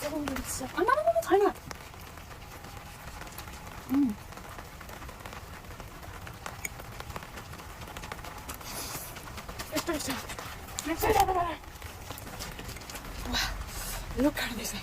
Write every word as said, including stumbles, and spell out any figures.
Ana, ana, ana, ana. Mm. Esto, esto. Wow, look at this.